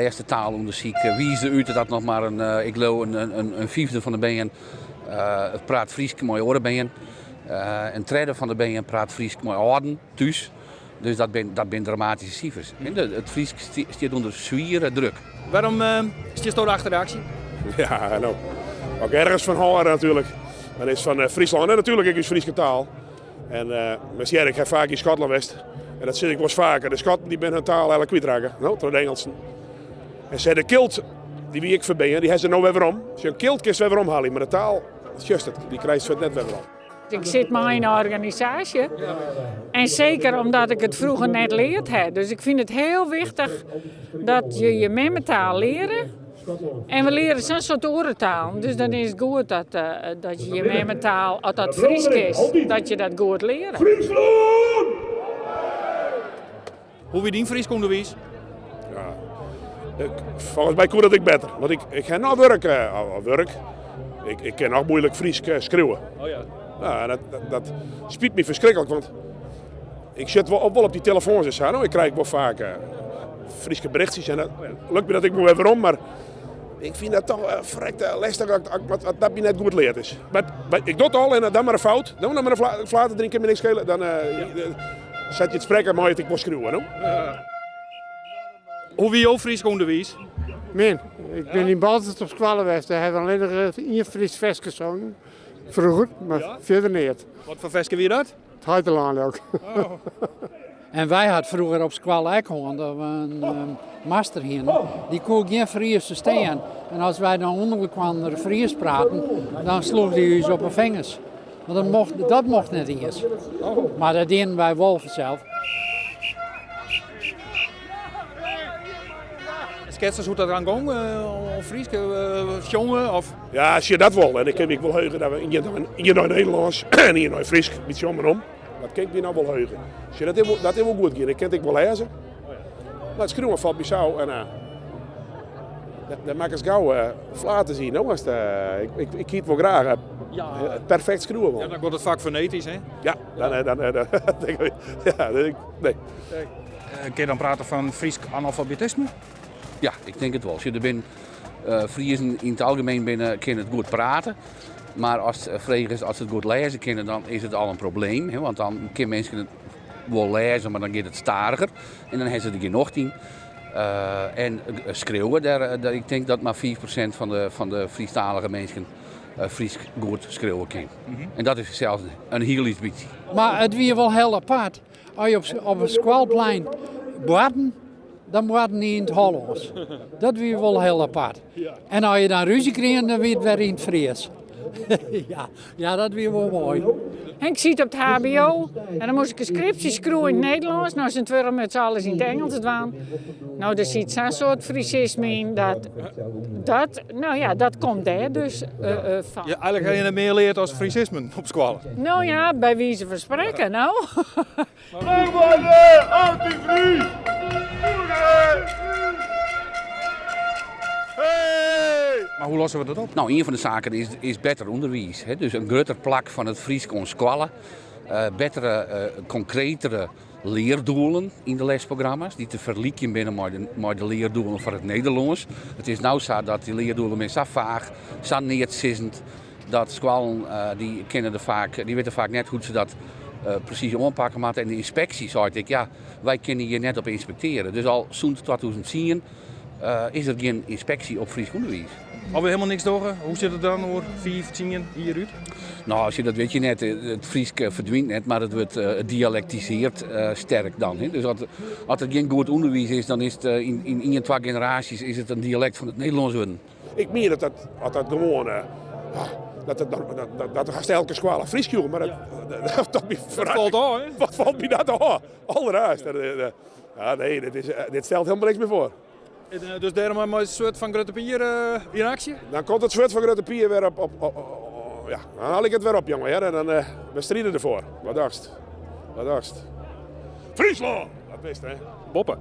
Lêste taalûndersyk wiisde út dat noch mar in, ik leau in fyfde fan de bern praat Frysk mei oare bern. In tredde fan de bern praat Frysk mei âlden thús. Dus dat binne dat bin dramatyske sifers. It Frysk stiet ûnder swiere druk. Wêrom stiesto achter de aksje? Ja, no, as ik ergens fan hâld natuerlik, dan is fan Fryslân en natuerlik ek ús Fryske taal. En uh, ik ha faak yn Skotlân west en dat sis ik wolris faker. De Skotten dy binne hun taal eigentlik kwytrakke, no, troch de Ingelsen. En se de kilt, dy wie ek ferbean, dy ha se no wer werom. Sjoch, in kilt kinst wer werom helje, mar de taal, sjochst it, dy krijst fuort net wer werom. Ik sit mei yn 'e organisaasje en seker omdat ik it froeger net leard ha. Dus ik fyn it hiel wichtich dat je je memmetaal leare. En we leare sa'n soad oare talen, dus dan is it goed dat, dat je je memmetaal, as dat Frysk is, dat je dat goed leare. Fryslân! Hoe wie dyn Frysk ûnderwiis? Ja, ik, folgens my koe dat ek better. Want ik, ik ha noch wurk, wurk. Ik, ik kin noch muoilik Frysk skriuwe. Oh ja. Ja, dat, dat, dat spyt my ferskriklik, want ik sit wol, wol op dy telefoans en sa. No, ik krij wol faak Fryske berichtsjes en dat lukt my dat ek wol wer werom, mar ik fyn dat toch ferrekte lestich as dat my net goed leard is. Mar, mar ik doch it al en dan mar in fout, dan mar in flater deryn kin my niks skele, dan sa't je it sprekke mei it ek wol skriuwe, no. Hoe wie jo Frysk ûnderwiis? Min. Ik bin yn Boalsert op skoalle west, dêr hawwe we allinnich ien Frysk ferske songen, froeger, mar fierder neat. Wat foar ferske wie dat? It Heitelân ook. En wy hat froeger op skoalle ek hân dat we in master hiene. Dy koe gjin Fries ferstean. En as wy dan ûnder elkoar Fries praten, dan sloech dy ús op 'e fingers. Want dat mocht, dat mocht net iens. Mar dat dienen wy wol fansels. Skets ris hoe't dat dan gong, uh, Frysk sjonge of? Ja, sjoch dat wol. En ik kin my wol heuge dat we ien nei Nederlânsk en ien nei Frysk, in bytsje om en om. Dat kin ik my noch wol heuge. Sjoch, dat is wol, dat is wol goed gien. Ik kin it ek wol lêze. Mar it skriuwen falt my sa en uh, dêr makkest gau uh, flaters yn. No, ast, uh, ik, ik, ik hie it wol graach ja. perfekt skriuwe wol. Ja, dan komt it fak fonetysk, hè? Ja, dan, dan, dan, ja, nee. Nee. Kin je dan prate fan Frysk analfabetisme? Ja, ik tink it wol. Sjoch, der binne Friezen yn it algemien binne, kinne it goed prate. Mar ast fregest oft se it goed lêze kinne, dan is it al in probleem. Hè, want dan kinne minsken it wol lêze, mar dan giet it stadiger. En dan hawwe se der gjin nocht yn. En skriuwe, dêr, ik tink dat mar 5% fan de Frysktalige minsken Frysk goed skriuwe kin. En dat is sels in hiel lyts bytsje. Mar it wie wol hiel apart. As je op it skoalplein boarten, dan boarten dy yn it Hollânsk. Dat wie wol hiel apart. En as je dan rúzje krigen, dan wie it wer yn it Fries. ja, ja, dat wie wol moai. Henk siet op it HBO en dan moast ik in skripsje skriuwe yn it Nederlânsk. No, tsjintwurdich moat se alles yn it Ingelsk dwaan. No, der sit sa'n soart Frisisme yn dat, dat, no ja, dat komt dêr dus fan. Ja, eigentlik ha je net mear leard as Frisismen op skoalle. No ja, by wize fan sprekken, no. Mar hoe losse we dat op? No, ien fan de saken is, is better ûnderwiis. Hè? Dus in grutter plak fan it Frysk oan skoalle. Bettere, konkretere leardoelen yn de lesprogramma's, dy't te ferlykjen binne mei de leardoelen foar it Nederlânsk. It is no sa dat dy leardoelen binne sa faach, sa neatsizzend, dat skoallen dy kinne der faak, dy witte faak net hoe't se dat presys oanpakke moatte. En de ynspeksje seit ek, ja, wy kinne hjir net op ynspektearje. Dus al sûnt 2010 is der gjin ynspeksje op Frysk ûnderwiis. As we helemaal niks dogge, hoe sit it dan oer 5, 10 jier út? No, sjoch, dat wit je net. It Frysk ferdwynt net, mar it wurdt dialektiseard sterk dan. Dus as der gjin goed ûnderwiis is, dan is it yn ien, twa generaasjes is it in dialekt fan it Nederlânsk wurden. Ik mien dat dat, as dat gewoan, dat dat, dat, dat hast elke skoalle Frysk joech, mar dat, dat, dat falt ôf, hè? Wat falt my dat ôf? Alderhaast. Ja, nee, dit, is, dit stelt helemaal niks mear foar. Dus dêrom mei it swurd fan Grutte Pier yn aksje? Dan komt it swurd fan Grutte Pier wer op, op, op, ja, dan haal ik it wer op, jonge, hear. En dan we stride derfoar. Wat dachtst? Wat dachtst? Fryslân! Dat wist, hè? Boppe.